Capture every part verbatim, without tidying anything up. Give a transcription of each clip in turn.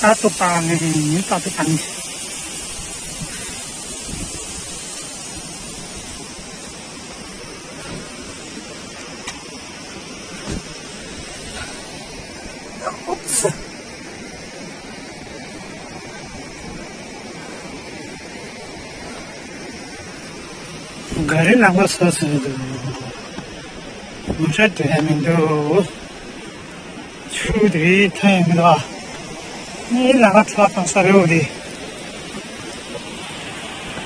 ད་ཏོ་པ་ནི་ད་ཏོ་པ་ནི། ག་རེ་ལངས་པ་སོ་སོ་འདུག་མི་ཤ་དེ་ཡང་མི་འདུག་ཆུ་དེ་ཐོན་ཡོང་གི་འདུག་ངའི་ལ་ཁ་ཐོག་དང་ས་རེ་འོ་དེ།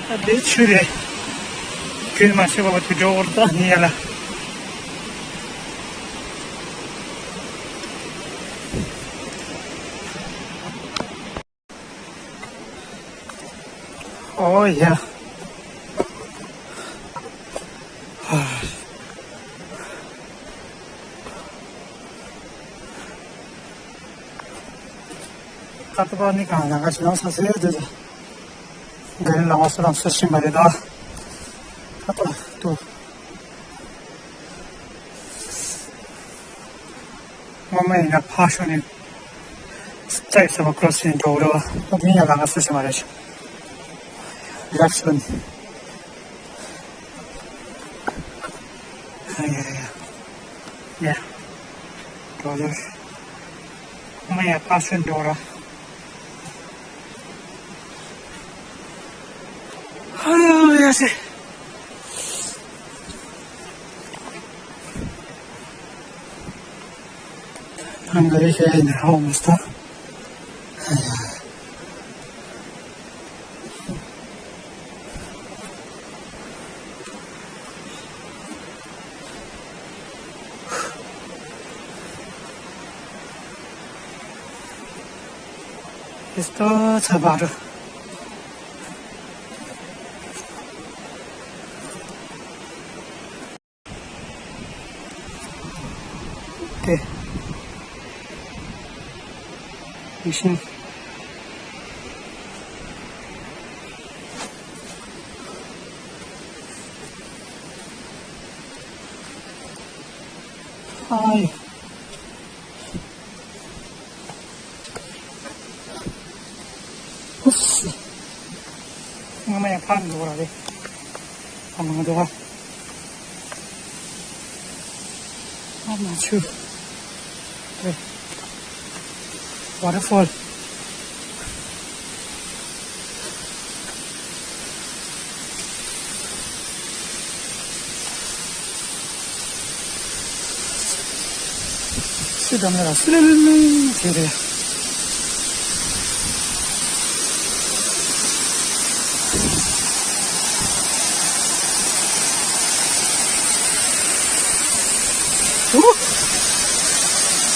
ད་དེ་ཆུ་རེད། རྒྱུན་མ་ཆད་པ་དེ་འགྲོ་བར་ད་ནི་ཡ་ལ། ཨོ་ཡ། ཁ་ཏོ་པ་ནི་གང་ལ་ག་ཞིག་ལ་ས་སེ་དེ། འདིར་ལ་བ་སོ་རང་སོ་ཤིང་མ་རེད་ད། ཁ་ཏོ་ཏོ། ངོ་མ་ཡིན་ན་ཕར་ཤོར་ནས་སྐྲ་ཡི་ས་བ་ཀྲོ་སི་ཡིན་འགྲོ་རེད་བ། ད་དེ་ཡང་ལ་ང་སུ་ཞིག་མ་རེད་ཤག་ལེབ་སོན། ཡ་ཡ་ཡ། ཡ། འགྲོ་རེད། ངོ་མ་ཡང་ཕར་ཤོར་འགྲོ་ར། ཧ་ཡ་ཡ་སེ། Hungry here in Rome, stuff. Esto se va. Okay. Mission. Hi. ཧུས། ངོ་མ་ཡང་ཕར་འགྲོ་ར་རེད། ཕར་མ་འགྲོ་བ། ཕར་མ་ཆུ་རེད། Waterfall. སུ་དང་ལ་སུ་ལ་ལུ་ལུ་ཟེར་རེད།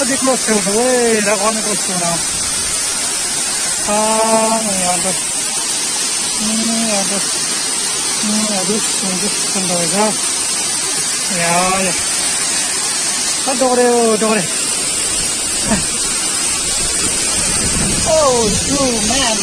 ཨ་འདི་ཀློག་ཆེ་བ་འདུག་ཨེ། ད་གོ་ནས་ཀློག་ཆེ་བ་ན། ཨ་ནི་ཡང་འདུག་ཨ་ནི་ཡང་འདུག་ཨ་ནི་ཡང་འདུག་ཨ་འདུག་ཨ་འདུག་ཨ་འདུག་ཡ་ཡ། ཨ་འདུག་རེད། ཨོ་འདུག་རེད། Oh, true, man.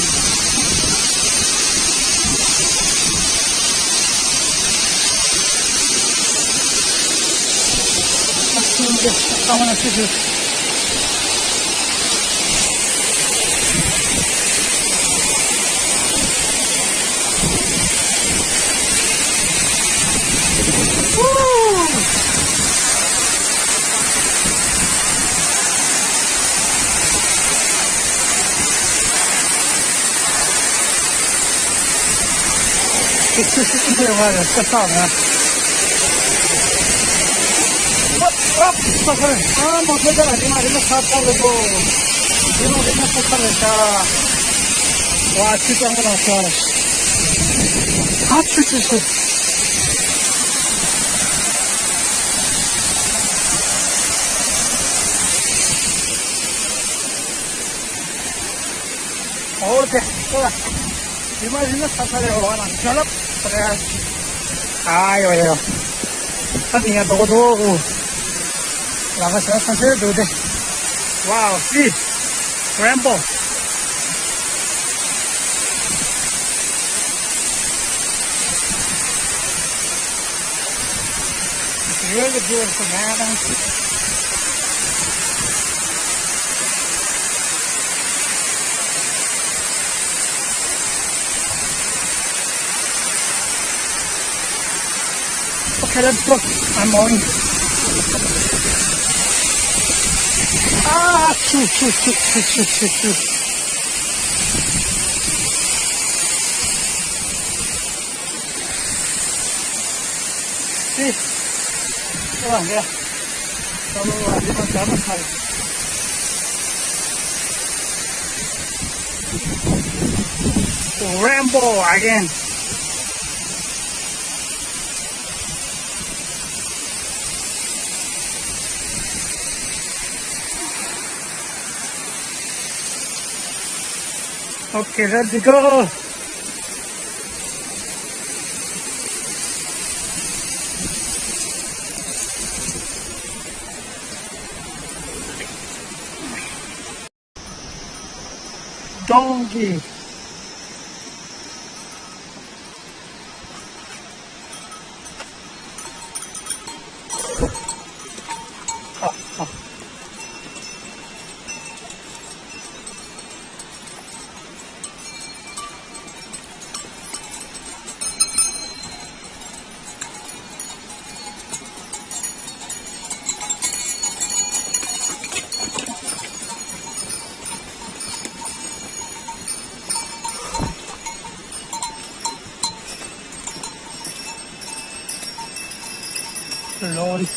ཨོ་ཏེ། ཨོ། ཡི་མ་ཡིན་ན་ས་ས་རེ་བ་ན་ཅ་ལག་རེ། ཨ་ཡོ་ཡོ། ད་དེ་ཡང་དོ་དོ། ལ་ཁ་ས་ས་ས་རེ་དོ་དེ། Wow, see. Rainbow. It's really beautiful, man. Carrot broke. I'm owing. Ah, shoot, shoot, shoot, shoot, shoot, shoot, shoot. See? Oh, yeah. Oh, I didn't want that much. Rambo again. Okay, let's go. Donkey. Lorry.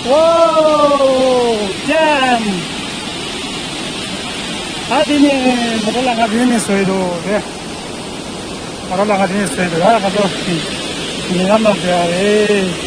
Oh, damn! ཨ་དེ་ནས་མོ་ཊ་ལ་ང་བུད་ནས་བཟོས་འདུག་རེད། མོ་ཊ་ལ་ང་དེ་ནས་བཟོས་འདུག་ཨ་ང་ཚོ་ཉིན་ལམ་ལ་བསྡད་ཡ་རེད།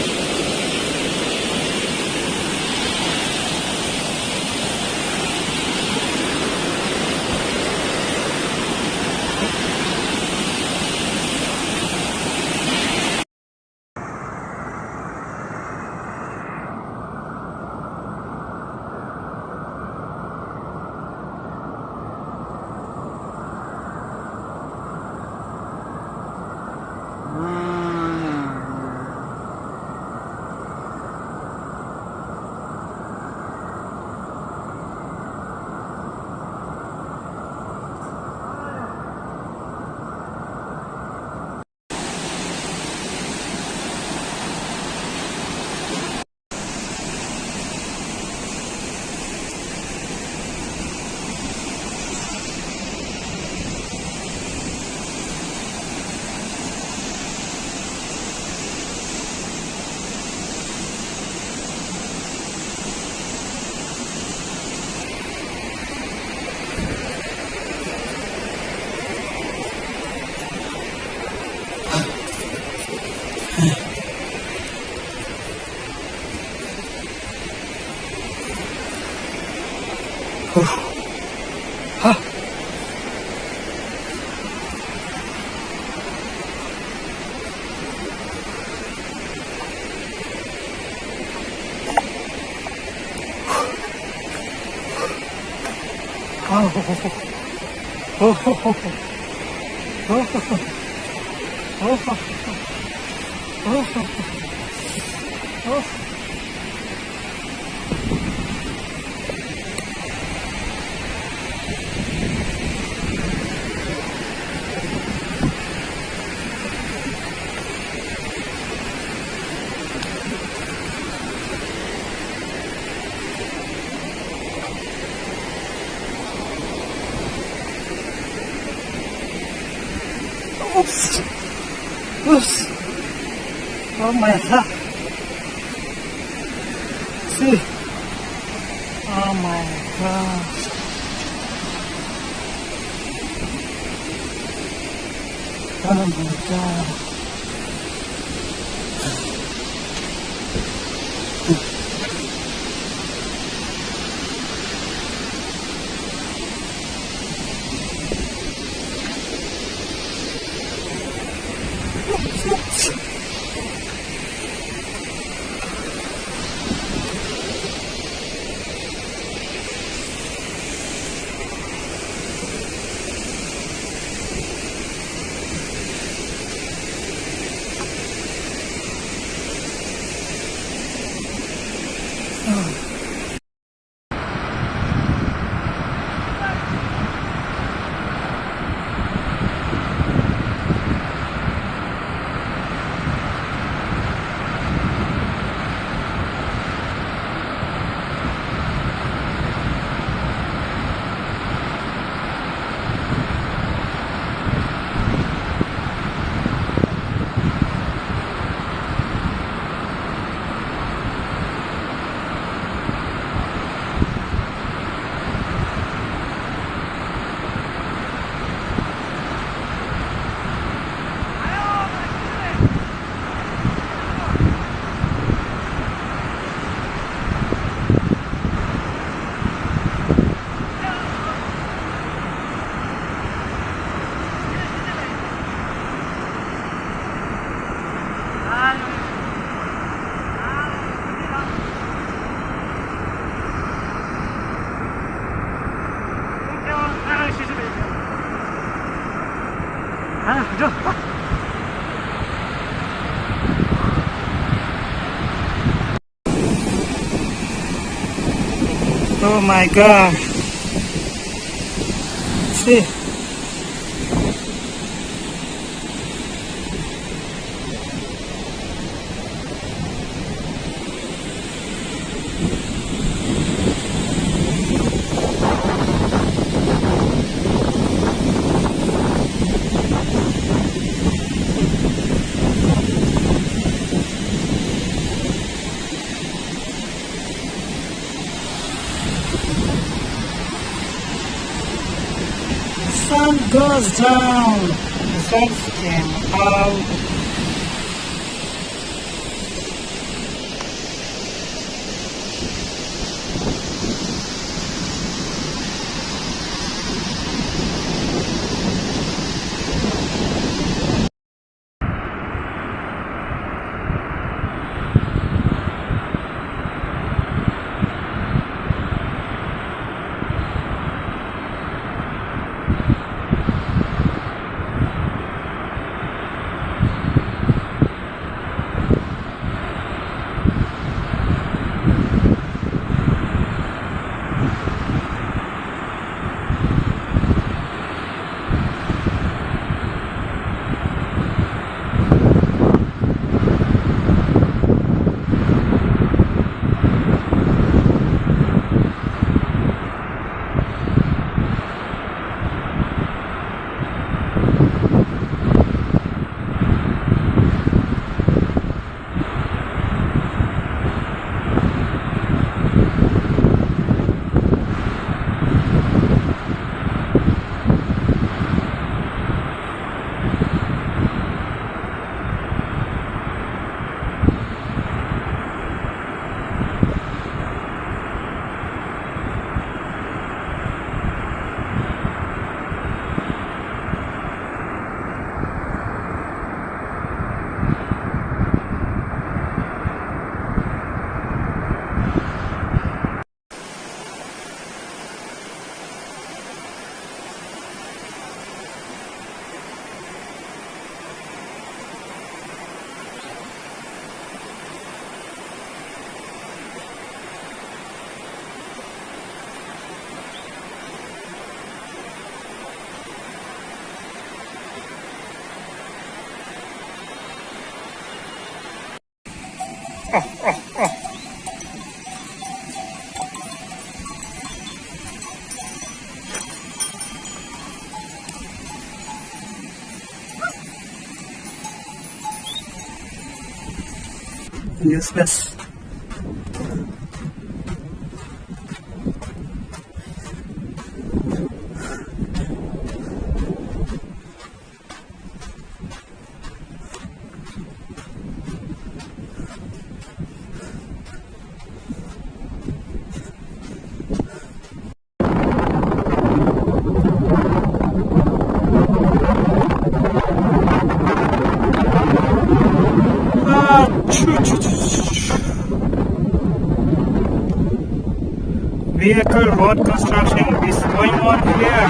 Oops. Oops. Oh my God. See. Oh my God. Oh my God. See. The sun goes down. The sun came out. Useless. Vehicle road construction is going on here.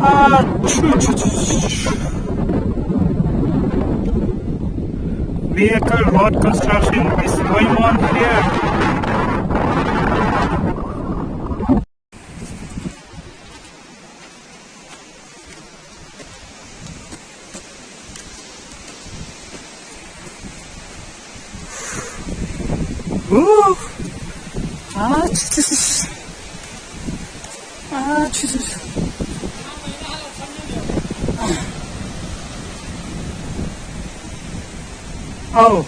Ah, chu, chu, chu, chu. Vehicle road construction is going on here. Ooh. Ah, Jesus. Ah, Jesus. Oh.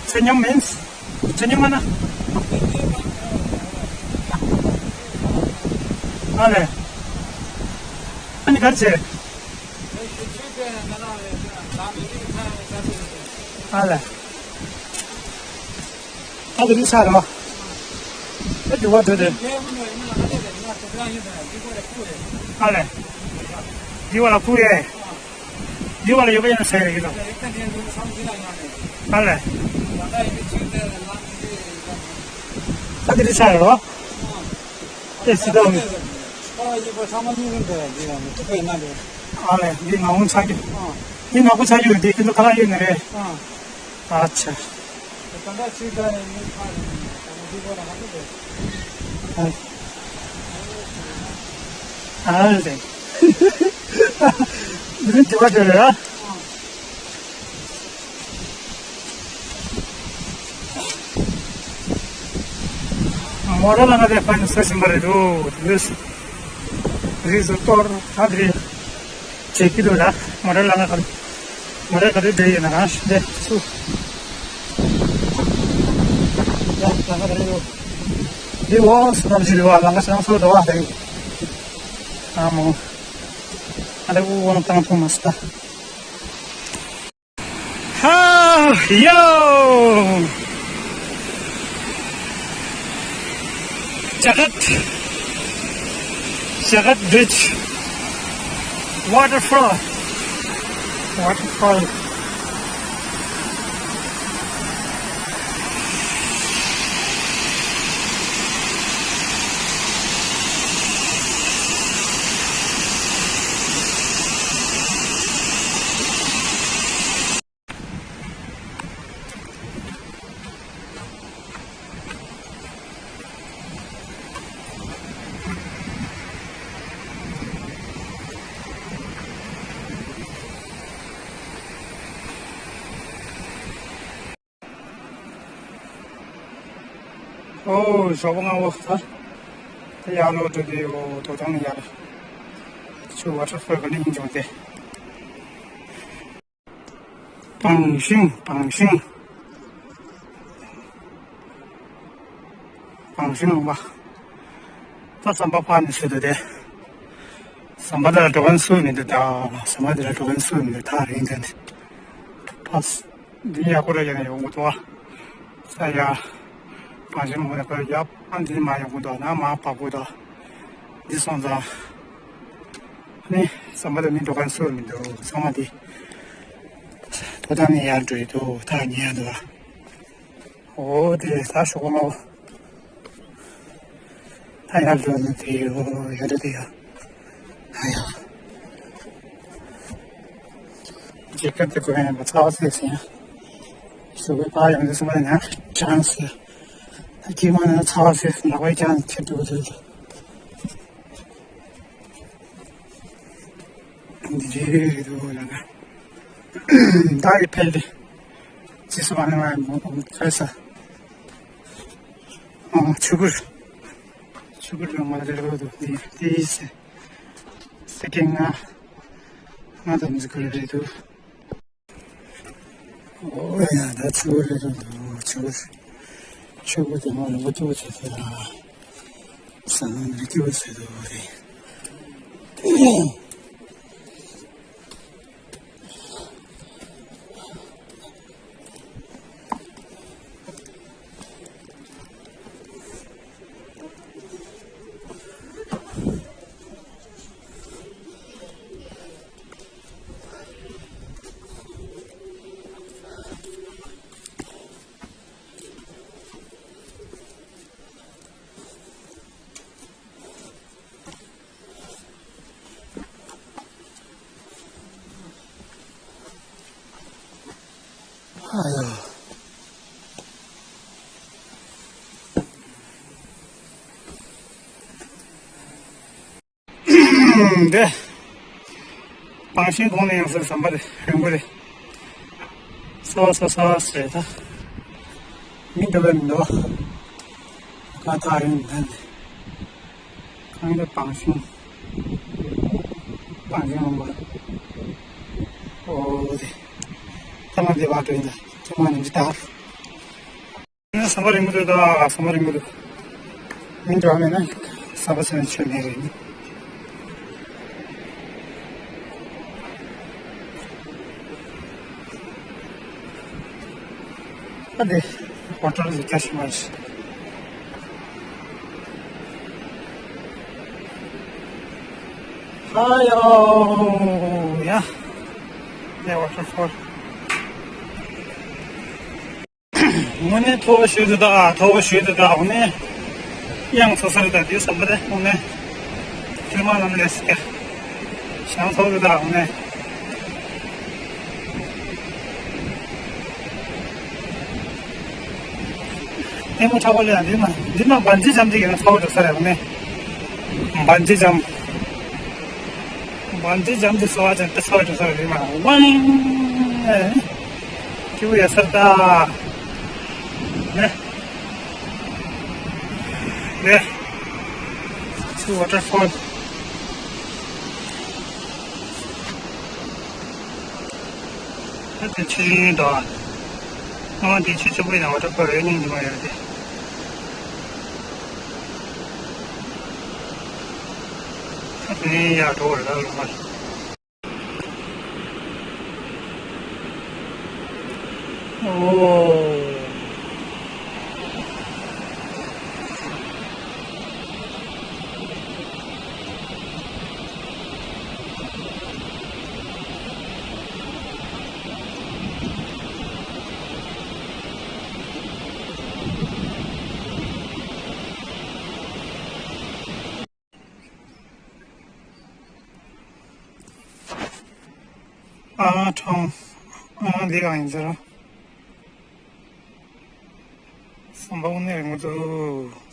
ཆ་སྙོམས་མིན། ཆ་སྙོམས་མ་ན། ཨ་ལེ། ཨ་ནི་གར་ཆེ། ཨ་ལེ། ཨ་དེ་རི་ས་རོ། ཨ་དེ་བ་དེ་དེ། ཨ་ལེ། དེ་བ་ལ་ཁུ་རེ། འདི་བ་ལ་ཡོད་པ་ཡིན་ན་ཟེར་ཡོད་དོ། ཨ་ལས། ཨ་དེ་རི་ས་ཡོད་རོ། ཨེ་སི་དོ། ཨ་ལས་འདི་ང་འོང་ཚ་རྒྱུ། འདི་ནག་པོ་ཚ་རྒྱུ་འདི་ཁྱེད་ཚོ་ཁ་ལག་ཡོད་ནི་རེད། ཨ་ཆ། ཨ་ལས། འདི་དེ་བ་དེ་རེད་ཨ། མོ་ཊ་ལ་ང་དེ་ཕན་ས་ཞིམ་པ་རེད་འདུག་རིས་རིས་སུ་གཏོར་ཐ་དེ་རེད། བྱེད་ཀྱི་འདུག་ལ། མོ་ཊ་ལ་ང་ག་མོ་ཊ་ག་དུས་བསྡད་ཡོད་ན་རང་ཞིག་བསྡད་སུ། ཡ་ད་ག་རེད་འདུག་འདི་འོ་སུ་ཐམས་ཅད་རེད་བ་ལ་ང་སང་སོ་འདྲ་བ་དེ། ཨ་མོ། ཨ་ལེ་འུ་དབང་བཏང་ཐུབ་མ་སོང་ད། ཧ་ཡོ། ཇ་ཀད། ཇ་ཀད་བྷི་རིཇ། ཝ་ཊར་ཕོལ། ཝ་ཊར་ཕོལ། ཨོ་ཞོགས་པ་སྔ་པོ་ད། ད་ཡར་ལོག་འགྲོ་དུས་ཨོ་དོ་དམ་ཡར། ཆུ་ཝ་ཊར་ཕོལ་ག་ནས་ཡིན་བྱུང་སྟེ། བང་ཤིང་བང་ཤིང་། བང་ཤིང་ལུང་པ། ད་ཟམ་པ་ཕར་ནས་བཟོས་འདུག་སྟེ། ཟམ་པ་དེ་ལ་འགྲོ་མཁན་སུ་མི་འདུག་ད་ཟམ་པ་དེ་ལ་འགྲོ་མཁན་སུ་མི་འདུག་ཐག་རིང་དེ་ནས། ཕ་སི། འདི་ཡག་པོ་ར་ཡིན་ན་ཡོང་གི་འདུག་ཨ། ས་ཡ། བང་ཤིང་ལུང་པ་ནས་ཁོ་ཡབ་ཨ་འདི་མ་ཡོང་གི་འདུག་ན་མ་བབས་གི་འདུག་འདི་སོང་ཙང་། ནི་ཟམ་པ་དེ་ནི་འགྲོ་མཁན་སུ་མི་འདུག་ཚང་མ་འདི། དོ་དམ་ནས་ཡར་འགྲོ་ཡི་འདུག་ཐག་ཉེ་ཡ་འདུག་ཨ། ཨོ་དེ་ད་ཞོགས་པ་མ་བོ། ད་ཡར་འགྲོ་ནི་དེ་ཡོ་ཡར་འགྲོ་དེ་ཡོ། ཨ་ཡ། ཇེ་ཀེཊ་དེ་གོན་ཡང་ཚ་བ་ཚེ་ཟིན། ཞོགས་པའི་པར་ཡང་དེ་སོང་བ་ཡིན་ན་ཅང་སི། ད་ཀྱི་མ་ན་ཚ་བ་ཚེ་ཟིན་ལག་པའི་ཅང་ཁྱེར་འགྲོ་དེ། འདི་རེད་འདུག་ལ་ན། ད་ཡི་ཕལ་ཏེ། ཅི་སོ་བ་ནི་མ་མོ་ཕལ་ས། ཨ་ཆུ་གུར། ཆུ་གུར་ལ་མ་རེད་རོ་འདུག་འདི་འདི་སེ། སེ་ཀེ་ང་། ང་དང་མི་གུར་རེད་འདུག་ཨོ་ཡ་ད་ཆུ་གུར་རེད་འདུག་ཆུ་གུར། ཆུ་གུར་དེ་མ་ལ་མ་ཐུག་ཆེ་ཐལ། ས་ནང་མི་ཐུག་ཆེ་འདུག་རེད། ཨ་ཡོ། འདི། པང་ཤིང་གོང་ནས་ཡང་སེ་ཟམ་པ་རེད། རིང་པོ་རེད། སོ་སོ་སོ་སོ་རེད་ད། མི་འདུག་པས་མི་འདུག་ཁ་ཐག་རིང་ད་ནི། གང་འདྲ་པང་ཤིང་། པང་ཤིང་ལུང་པ། ཨོ་དེ། ཐ་མ་དེ་བར་དུ་ཡིན་ད། ཐུག་མ་ནི་འདི་ལྟར། ཟམ་པ་རིང་པོ་འདུག་ད། ཟམ་པ་རིང་པོ་འདུག་མི་འགྲོ་མེད་ན་ཟམ་པ་ཚོས་ཆོད་མེད་རེད། ཨ་དེ། ཝ་ཊར་ཟེར་རྒྱ་ཞིག་མ་རེད། ཨ་ཡོ་ཡ། དེ་ཝ་ཊར་ཕོལ། དངོས་གནས་མཐོ་པོ་ཞིག་འདུག་ད། མཐོ་པོ་ཞིག་འདུག་ད། དངོས་གནས་གཡང་ཚ་ས་རེད་ད། དེ་ཟམ་པ་རེད། དངོས་གནས་ཐོས་མ་ལམ་ལས་སྐྱ་གཡང་ཚ་རེད་ད། དངོས་གནས་ལྟད་མོ་ཆགས་པ་ལས་ཡང་འདི་ན། འདི་ན་བན་ཇི་ཇམ་ཅིག་ཡིན་ན་ཚ་པོ་འགྲོ་ས་རེད། དངོས་གནས་བན་ཇི་ཇམ། བན་ཇི་ཇམ་དེ་སོ་བ་ཅན་དེ་ཚ་བ་ཅན་ས་རེད་མ། ཝང་། ཁྱེའུ་ཡ་སར་ད། ནེ། ནེ། ཆུ་ཝ་ཊར་ཕོལ། ད་དེ་ཆུ་ཡིན་ད། ཨ་དེ་ཆུ་ཆེན་པོ་ཡིན་ན་ཝ་ཊར་ཕོལ་རེད། སྙིང་རྗེ་མ་ཡོད་དེ། ཨ་དེ་ཡར་འགྲོ་བར་ལ་ལུང་མ། ཨོ། ཨ་ཁྲོང་། ཨ་འདི་གང་ཡིན་ཟེར་རོ། ཟམ་པ་དངོས་གནས་རིང་པོ་འདུག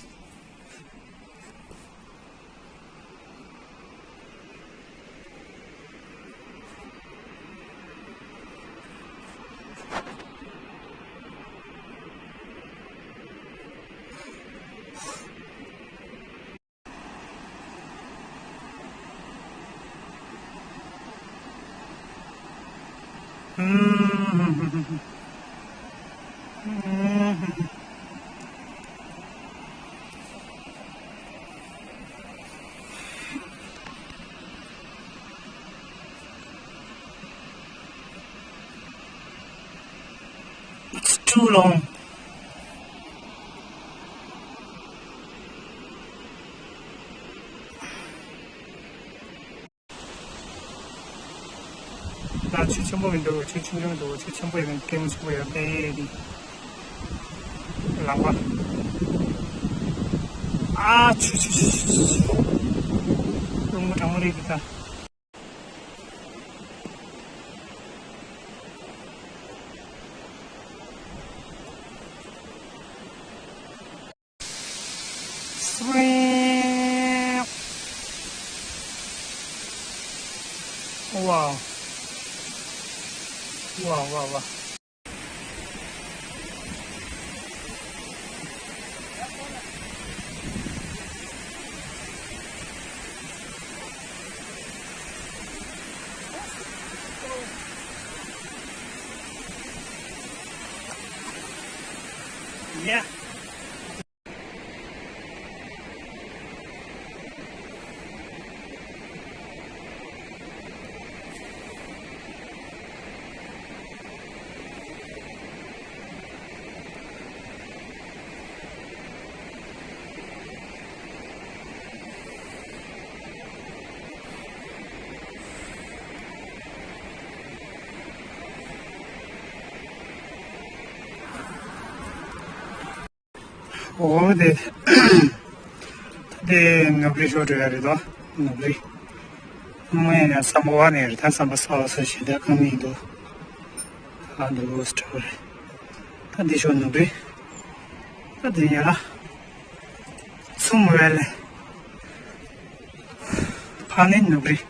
It's too long. ད་ཆུ་ཆེན་པོ་མི་འདུག་ཆུ་ཆུང་ཆུང་འདུག་ཆུ་ཆེན་པོ་ཡིན་ན་ཀེམ་ཆེན་པོ་ཡོད་དེ། ལམ་པ། ཨ་ཆུ་ཆུ་ཆུ་ཆུ་ཆུ། རླུང་མ་གྲང་མོ་རེད་འདི་ད། Wow. Wow, wow, wow. Yeah. འོ་དེ། དེ་ནོར་བུ་རི་ཤོ་འགྲོ་ཡ་རེད་དོ། ནོར་བུ་རི། མ་ཡིན་ན་ཟམ་པ་བ་ནས་རེད། ད་ཟམ་པ་ས་བ་ས་ཞེ་ད་ཁང་མིག་འདུག་ཨ་འདུག་སྤྲོ་རེད། ད་འདི་ཤོ་ནུབ་རི། ད་འདི་ཡ། ཚུམ་ཝེ་ལེ། ཕ་ནི་ནུབ་རི།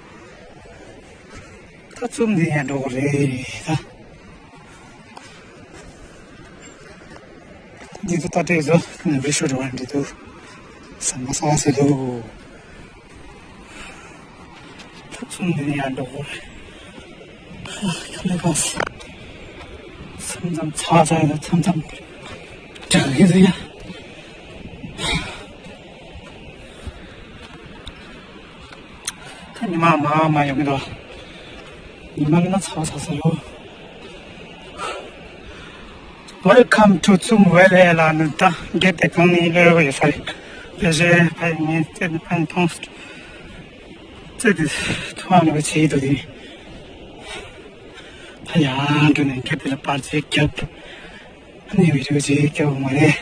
ད་ཚུམ་འདི་ཡ་འགྲོ་གི་རེད་ད། འདི་ཚོ་ད་དྲེག་བཟོ་ནུབ་རི་ཤོ་འགྲོ་བ་འདི་འདུག་ཟམ་པ་ས་ཟེར་འདུག་ད་ཚུམ་འདི་ནས་ཡར་འགྲོ་དགོས་རེད། ཁ་ལས་ཁ་སི། མཚམས་མཚམས་ཚ་ཚ་ཡོད། མཚམས་མཚམས་གྲང་གི་འདུག་ཡ། ད་ཉི་མ་མ་མ་ཡོང་གི་འདུག་ཉི་མ་ཡིན་ན་ཚ་བ་ཚ་ས་ཡོད། Welcome to ཚུམ་ཝེ་ལེ། ལ་ནི་ད་གེ་དེ་གང་ནས་ལོས་ཡོད་ས་རེད། ཕལ་ཆེར་ཕ་ཡི་ངས་རྩེ་ནས་ཕ་ཡི་མཐོང་སོང་། རྩེ་དེ་ཐོག་ནས་བྱེད་ཡི་འདུག་དེ་ནས་ད་ཡར་འགྲོ་ནས་གེ་དེ་ལ་པར་ཆས་རྒྱབ། ཨ་ནི་བི་ཌིའོ་ཅིག་རྒྱབ་མ་རེད།